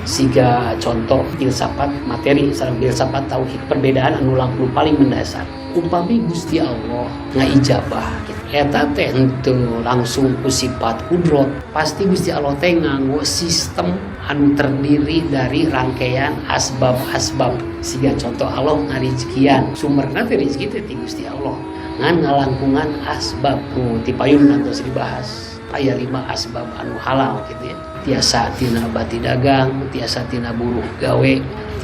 Siga contoh filsafat materi sareng filsafat tauhid, perbedaan anu langkung paling mendasar, umpami Gusti Allah ngaijabah gitu. Eta teh henteu langsung ku sifat kudrot. Pasti Gusti Allah teh nganggo sistem anu terdiri dari rangkaian asbab-asbab. Siga contoh Allah ngarizkian, sumberna teh rezeki teh ti Gusti Allah, ngan ngalangkungan asbab nu ti payun tos dibahas, aya lima asbab anu halal gitu ya. Tiasa tina bati dagang, tiasa tina buruh gawe,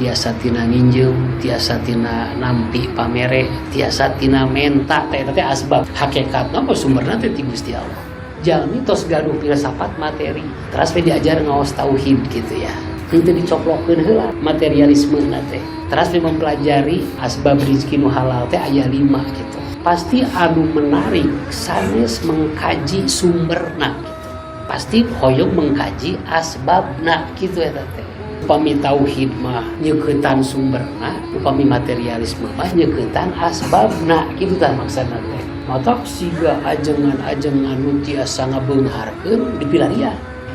tiasa tina nginjem, tiasa tina nampi pamere, tiasa tina menta. Teh eta teh asbab, hakikatna mah sumberna teh ti Gusti Allah. Jalmi tos gaduh filsafat materi, teras we diajar ngaos tauhid gitu ya, henteu dicoplokeun heula materialisme teh, teras we mempelajari asbab rezeki nu halal teh aya lima gitu. Pasti anu menarik sanes mengkaji sumberna gitu, pasti hoyong mengkaji asbabna gitu eta teh. Upami tauhid mah nyeuketan sumberna, upami materialisme mah nyeuketan asbabna gitu tah maksudna teh. Matak siga ajengan-ajengan nu tiasa ngabeungharkeun dipilarian.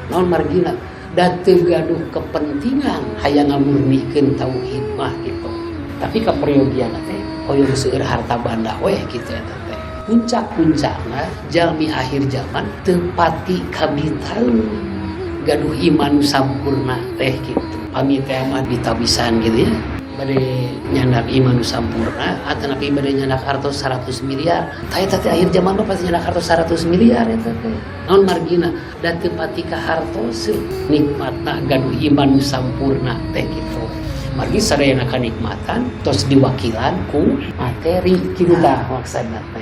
Naon margina? Da teu gaduh kepentingan hayang ngamurnikeun tauhid mah gitu, tapi kaperyogian teh hoyong seueur harta banda weh gitu eta teh. Puncak-puncakna jalmi akhir zaman teu pati kabitaeun gaduh iman sampurna teh gitu. Pami teh mah ditabisan gitu ya, bade nyandak iman nu sampurna atanapi bade nyandak hartos 100 miliar. Tah, eta teh akhir zaman mah pasti nyandak hartos 100 miliar eta teh. Naon margina? Da teu pati ka hartoseun nikmatna gaduh iman nu sampurna teh gitu. Margi sadayana kanikmatan tos diwakilan ku materi gitu tah maksudna teh.